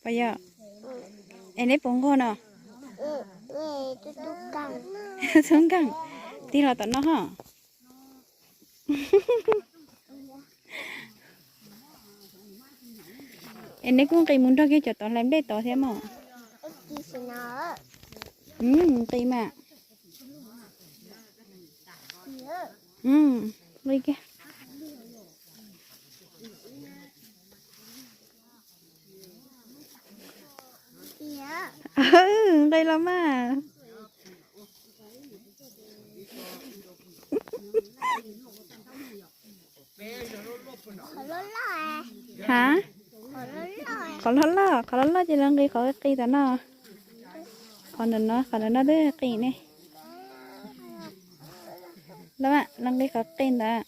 Puas yog? Es neb puas nquag no? Txhob nkeeg, tig los tom no ho. Es neb kuj nqis mus nrog kiag cov tod hlais nplej tod thiab mog? Nqis mas. Nqis kiag. Nqis los mas. Hav, qhov loj loj, qhov loj loj ces los nqis qhov qis tom no. Qhov ntawm no, qhov ntawm no twb qis ne. Los, los nqis qhov qis ntawd.